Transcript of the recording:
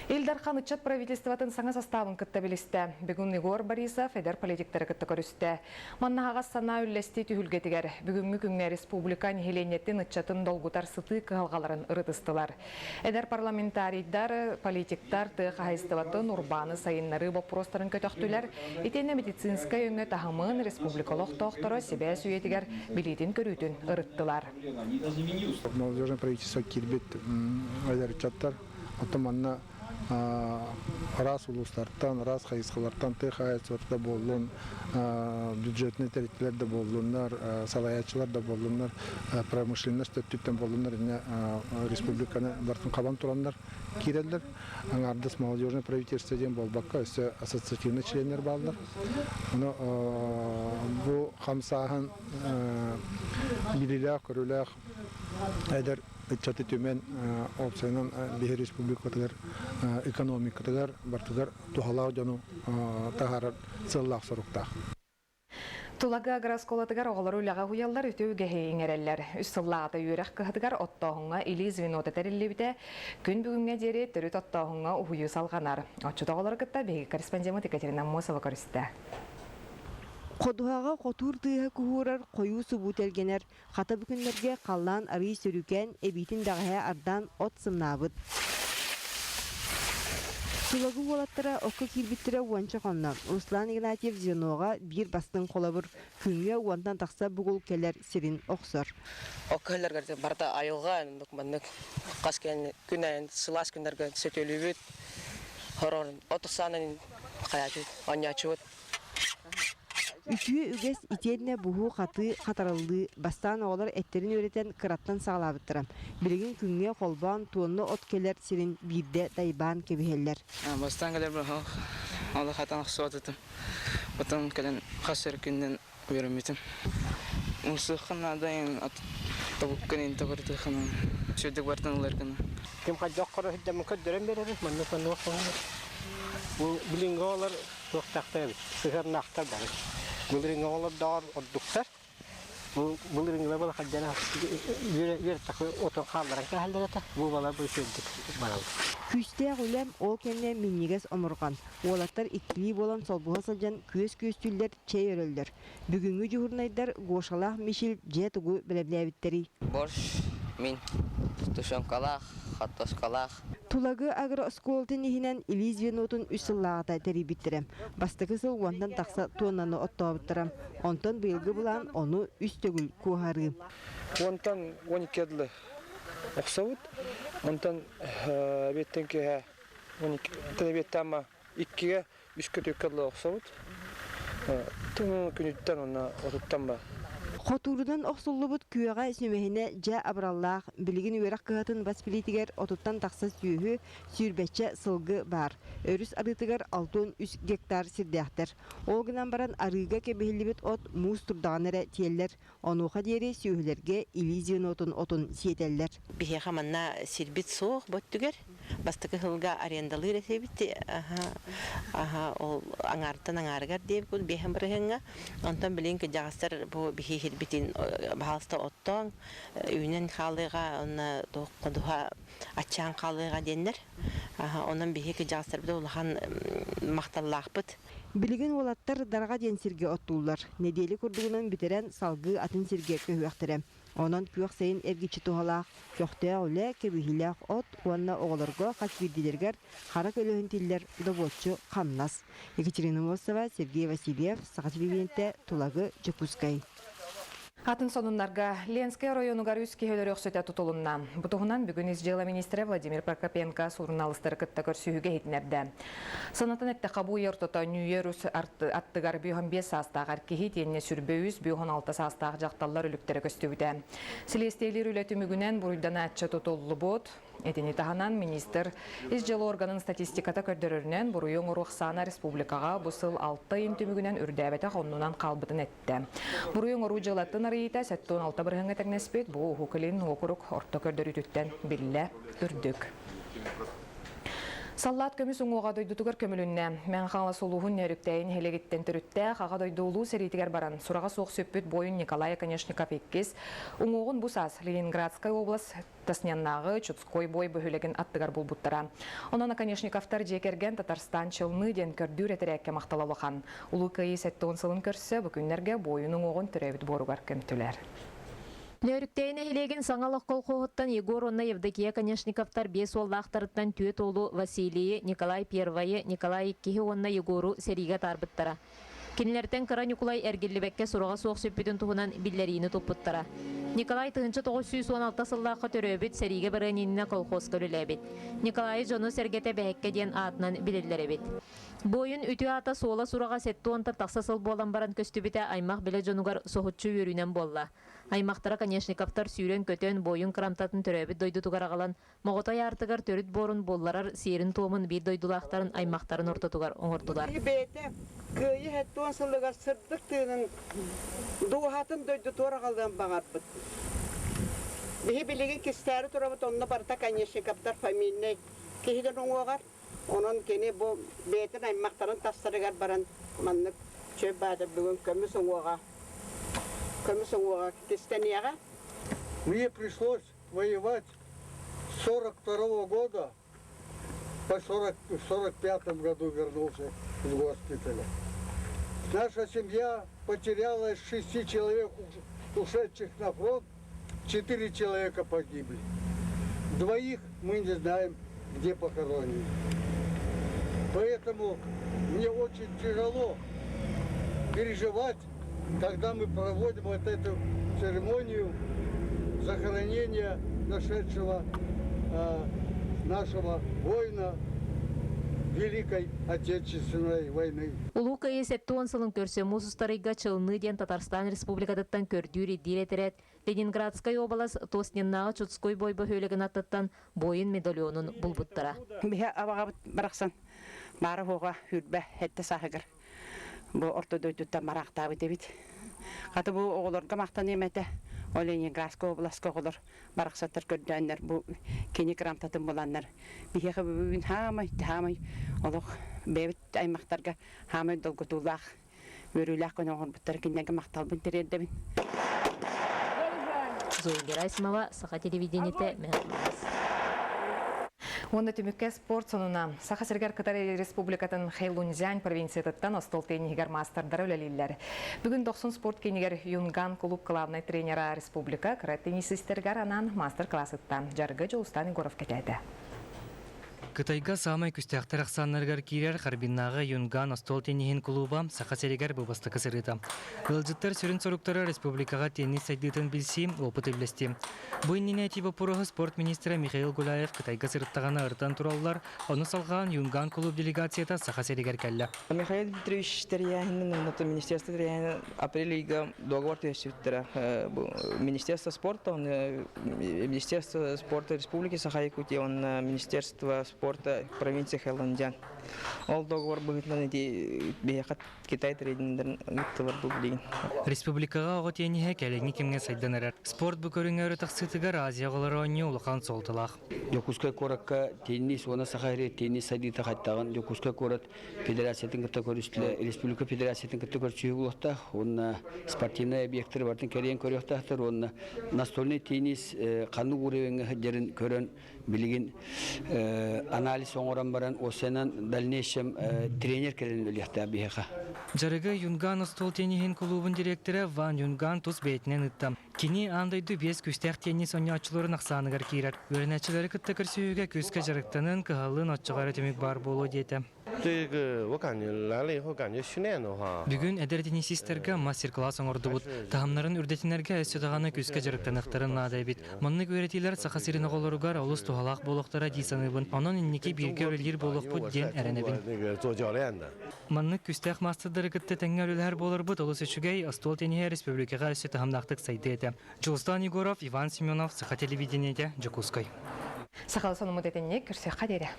Ил Дархан ыччат правительствотын саҥа састаабын кытта билистэ. Бүгүн Егор Борисов эдэр политиктары кытта көрүстэ. Манна аһаҕас санаа үллэстии түһүлгэтигэр бүгүҥҥү күҥҥэ республика нэһилиэнньэтин ыччатын долгутар сытыы кыһалҕаларын ырытыстылар. Эдэр парламентарийдар, политиктар тыа хаһаайыстыбатын, урбааны сайыннарыы боппуруостарын көтөхтүлэр. Итиэннэ медицинскэй өҥө таһымын республика олохтоохторо сибээс үйэтигэр билиитин-көрүүтүн ырыттылар. Молодежное правительство киирбит эдэр ыччаттар Оттон манна араас улуустартан, араас хайысхалартан тыа хаһаайыстыбата да буоллун, бюджетнай тэрилтэлэр да буоллуннар, салайааччылар да буоллуннар, промышленность өттүттэн буоллуннар инньэ республиканы барытын хабан тураннар киирэллэр. Аҥаардас молодежное правительство диэн буолбакка, өссө ассоциативнай членнэр бааллар. Ону бу хамсааһын билиилээх-көрүүлээх эдэр ыччаты түмэн уопсайынан биһи республикатыгар экономикатыгар барытыгар туһалаах дьону таһаарар сыаллаах соруктаах. Тулагы агрооскуолатыгар оҕолору үлэҕэ уһуйаллар, үтүө үгэһи иҥэрэллэр. Үс сыллааҕыта үөрэх кыһатыгар оттооһуҥҥа илии звенота тэриллибитэ. Күн бүгүҥҥэ диэри төрүт оттооһуҥҥа уһуйуу салҕанар. Отчут оҕолору кытта биһиги корреспондеммыт Екатерина Аммосова көрүстэ. Ходуһаҕа хотуур тыаһа куһуурар, хойуу субуу тэлгэнэр, Хата бу күннэргэ халлаан арыый сөрүүкээн, эбиитин бэҕэһээ ардаан от сымнаабыт. Тулагы уолаттара окко киирбиттэрэ уонча хонно. Руслан Игнатьев звеноҕа биир бастыҥ холобур, күҥҥэ уонтан тахса бугул кэлэр сирин охсор. Окко кэлэргэр барыта айылҕа маннык хас күн айан сылаас күннэргэ сөтүөлүүбүт, хорор от саанан хайаачыбыт, оонньооччубут. Үтүө үгэс итиэннэ буһуу-хатыы, хатарыллыы бастаан оҕолор эттэрин үөрэтэн кыраттан саҕалаабыттара. Билигин күҥҥэ холбоон туонна от кэлэр сирин биирдэ дайбаан кэбиһэллэр. Бастаан кэлэр олох хатан охсуот этим. Потом кэлэн хас өр күнүнэн үөрэммитим. Умсуохха наада тобуккун ин тобурдуохха сүрдүк бартан ылар гына. Ким хайдах көрө сылдьаммын көрдөрөн биэрэбин, маннык маннык Бу билиҥҥи оҕолор Туохтаахтар эбит, сыһыаннаахтар бары. Былырыыҥҥы оҕолордооҕор ордуктар. Бу былырыыҥҥылар буола хадьана үөрэттэххэ отон хаалларан кээһэллэр этэ. Бу балар бу үчүгэйдик бараллар. Күүстээх үлэм ол кэннэ минньигэс омурҕан. Уолаттар иккилии буолан солбуһа сылдьан күөс күөстүүллэр, чэй өрөллөр. Бүгүҥҥү дьуһурнайдар Гошалаах Мишель дьэ тугу бэлэмнээбиттэрий? Борщ, мин тушенкалаах, хортуоскалаах. Тулагы агрооскуолатын иһинэн илии звенотун үс сыллааҕыта тэрийбиттэрэ. Бастакы сыл уонтан тахса туоннаны оттообуттара. Онтон быйылгы былаан ону үс төгүл куоһарыы. Уонтан 12 дылы охсобут. Онтон эбиэттэн киэһэ 12 эбиэттэн ама иккигэ үскэ түккэ дылы охсобут. Тымныы күнүттэн уонна отуттан ба. Хотуурунан охсуллубут күөҕэ сүмэһинэ дьэ абыраллаах. Билигин үөрэх кыһатын бас билиитигэр отуттан тахса сүөһү, сүүрбэччэ сылгы баар. Өрүс арыытыгар 63 гектар сирдээхтэр. Ол гынан баран арыыга кэбиһиллибит от муус турдаҕына эрэ тиэллэр. Онуоха диэри сүөһүлэргэ илии звенотун отун сиэтэллэр. Биһиэхэ манна сирбит суох бу өттүгэр. Бастакы сылга арендалыыр этибит. Аха, ол аҥаартан аҥаарыгар диэбит биэһэн бырыһыаҥҥа. Онтон билигин кырдьаҕастар бу биһи сирбитин баһаалыста оттоон, үүнэн хаалыаҕа уонна туох ходуһа аччаан хаалыаҕа диэннэр. Онон биһи кырдьаҕастарбыт улахан махталлаахпыт. Билигин уолаттар Дарҕа диэн сиргэ оттууллар. Нэдиэлэ курдугунан бүтэрэн салгыы атын сиргэ көһүөхтэрэ. Онон күөх сайын эргиччи туһалаах, көхтөөх үлэ, кэбиһиилээх от уонна оҕолорго хас биирдиилэригэр хара көлөһүн тиллэр добуоччу хамнас. Екатерина Мосова, Сергей Васильев, Саха телевидениетэ, Тулагы, Дьокуускай. Атын сонуннарга Ленскэй оройуонугар үс киһи өлөрүөхсүтэ тутулунна. Бу туһунан бүгүн ис дьыала министрэ Владимир Прокопенко суруналыыстары кытта көрсүһүүгэ иһитиннэрдэ. Санатан эттэххэ, бу ый ортото Нью-Йорк аттыгар 55 саастаах эр киһи итиэннэ сүрбэ үс, 56 саастаах дьахталлар өлүктэрэ көстүбүтэ. Силиэстийэлиир үлэ түмүгүнэн буруйданааччы тутуллубут. Итини таһынан министр ис дьыала органын статистиката көрдөрөрүнэн буруйу оҥоруу ахсаана республикаҕа бу сыл алта ыйын түмүгүнэн үрдээбэтэх оннунан хаалбытын эттэ. Буруйу оҥоруу дьыалатын арыйыыта 76 бырыһыаҥҥа тэҥнэспит, бу Уһук Илин уокурук орто көрдөрүүтүттэн биллэ үрдүк. Саллаат көмүс уҥуоҕа дойдутугар көмүлүннэ. Мэҥэ Хаҥалас улууһун Нөөрүктээйи нэһилиэгиттэн төрүттээх Аҕа дойду Улуу сэриитигэр баран, сураҕа суох сүппүт буойун Николай Оконешников иккис уҥуоҕун бу саас Ленинградскай область Тосняннааҕы Чудской бой бөһүөлэгин аттыгар булбуттара. Онон Оконешниковтар дьиэ кэргэн Татарстан Челны диэн көрдүүр этэрээккэ махтала улахан. Улуу Кыайыы 70 сылын көрсө бу күннэргэ буойун уҥуоҕун төрөөбүт буоругар көмтүлэр. Нөөрүктэйи нэһилиэгин Саҥа олох колхоһуттан Егор уонна Евдокия Оконешниковтар биэс уоллаахтарыттан түөрт уолу Василийы, Николай Первайы, Николай Иккиһи уонна Егору сэриигэ атаарбыттара. Кинилэртэн кыра Ньукулай эргиллибэккэ сураҕа суох сүппүтүн туһунан биллэриини туппуттара. Николай 1916 сыллаахха төрөөбүт, сэриигэ барыан иннинэ колхозка үлэлээбит. Николайы дьону-сэргэтэ Бэһэккэ диэн аатынан билэллэр эбит. Буойун үтүө аата суола сураҕа 70 тахса сыл буолан баран көстүбүтэ аймах-билэ дьонугар соһуччу үөрүүнэн буолла. Аймахтара Конешниковтар сүүрэн-көтөн, буойун кырамтатын төрөөбүт дойдутугар аҕалан, Моҕотой аартыгар төрүт буорун булларар сиэрин-туомун биир дойдулаахтарын аймахтарын ортотугар оҥордулар. Киһи бэйэтэ Кыайыы 70 сылыгар сырдык тыынын дууһатын дойдутугар аҕалыан баҕарбыт. Биһи билигин кистээри турабыт онно барыта Конешниковтар фамильнай киһилэр уҥуоҕар. Онон кини бу бэйэтин аймахтарын тастарыгар баран маннык чөй баатыр бүгүн көмүс уҥуоҕа көмүс уҥуоҕа кистэниэҕэ. Мне пришлось воевать с 42 года по 40, в 45 году вернулся из госпиталя. Наша семья потеряла из шести человек, ушедших на фронт, четыре человека погибли. Двоих мы не знаем, где похоронены. Поэтому мне очень тяжело переживать, когда мы проводим вот эту церемонию захоронения нашедшего э, нашего воина Великой Отечественной войны. Улуу Кыайыы 70 сылын көрсө муус устар ыйга Челны диэн Татарстан Республикатыттан көрдүүр ирдиир этэрээт Ленинградскай уобалас Тосниннааҕы Чудской бой бөһүөлэгин аттыттан буойун медальонун булбуттара. Биһи абаҕабыт барахсан баара-суоҕа хүрбэ сэттэ сааһыгар бу орто дойдуттан мараахтаабыт эбит. Хата бу оҕолорго махтаныам этэ. Ол Ленинградскай областка оҕолор барахсаттар көрдөөннөр бу кини кырамтатын буланнар биһиэхэ бүгүн хаамай хаамай олох бэйэбит аймахтарга хаамай долгутуулаах үөрүүлээх күн оҥорбуттар кинилэргэ махталбын тириэрдэбин. Зоя Герасимова, Саха телевидениетэ, Мэҥэ Уонна түмүккэ спорт сонуна. Саха сиригэр Кытай Республикатын Хэйлунцзянь провинциятыттан остуол тенниһигэр маастардара үлэлииллэр. Бүгүн Дохсун спорт киинигэр Юнган клуб главнай тренера республика кыра теннисистэригэр анаан мастер-классыттан Дьаргы Дьулустан Егоров кэтээтэ. Кытайга саамай күстээхтэр ахсааннарыгар киирэр Харбиннааҕы Юнган остуол тенниһин кулууба Саха сиригэр бу бастакы сырыыта. Ыалдьыттар сүрүн соруктара республикаҕа теннис сайдыытын билсии, опыт үллэстии. Бу иннинэ ити боппуруоһу спорт министрэ Михаил Гуляев Кытайга сырыттаҕына ырытан тураллар, ону салҕаан Юнган кулууп делегацията Саха сиригэр кэллэ. Михаил Дмитриевич тэрийээһинин уонна министерство тэрийээһинин апрель ыйга договор түһэсибиттэрэ. Министерство спорта, Министерство спорта Республики Саха-Якутия уонна Министерство спорта провинция Хэлэнджан. Ол договор быһыытынан ити биһиэхэ Китай тренердэрин ыыттылар бу билигин. Республикаҕа оҕо тенниһэ кэлиҥҥи кэмҥэ сайдан эрэр. Спорт бу көрүҥэ өрө тахсыытыгар Азия оҕолоро оонньуу улахан суолталаах. Дьокуускай куоракка теннис уонна Саха сиригэр теннис сайдыыта хайтаҕын Дьокуускай куорат федерациятын кытта көрүстүлэр, республика федерациятын кытта көрсүһүү буолуохтаах уонна спортивнай объектары барытын кэрийэн көрүөхтээхтэр уонна настольный теннис ханнык уровеҥҥа сылдьарын көрөн билигин анализ оҥорон баран осенан дальнейшем тренер кэлэн үлэлиэхтээх биһиэхэ. Дьарыгы Юнган остуол тенниһин кулуубун директора Ван Юнган тус бэйэтинэн ыытта. Кини аан дойду биэс күүстээх теннис оонньооччуларын ахсааныгар киирэр. Үөрэнээччилэри кытта көрсүһүүгэ күүскэ дьарыктанан, кыһаллын оччоҕо эрэ түмүк баар буолуо диэтэ. Бүгүн эдэр теннисистэргэ мастер-класс оҥордубут. Таһымнарын үрдэтинэргэ өссө даҕаны күүскэ дьарыктаныахтарын наада эбит. Маннык үөрэтиилэр Саха сирин оҕолоругар олус туһалаах буолуохтара дии саныыбын. Онон инники бииргэ үлэлиир буолуохпут диэн эрэнэбин. Маннык күүстээх маастардары кытта тэҥҥэ үлэлэһэр буоларбыт олус үчүгэй, остуол тенниһэ республикаҕа өссө таһымнаахтык сайдыа этэ. Дьулустаан Егоров, Иван Семенов, Саха телевидениетэ, Дьокуускай. Сахалы сонуммут этинник көрсүөххэ диэри.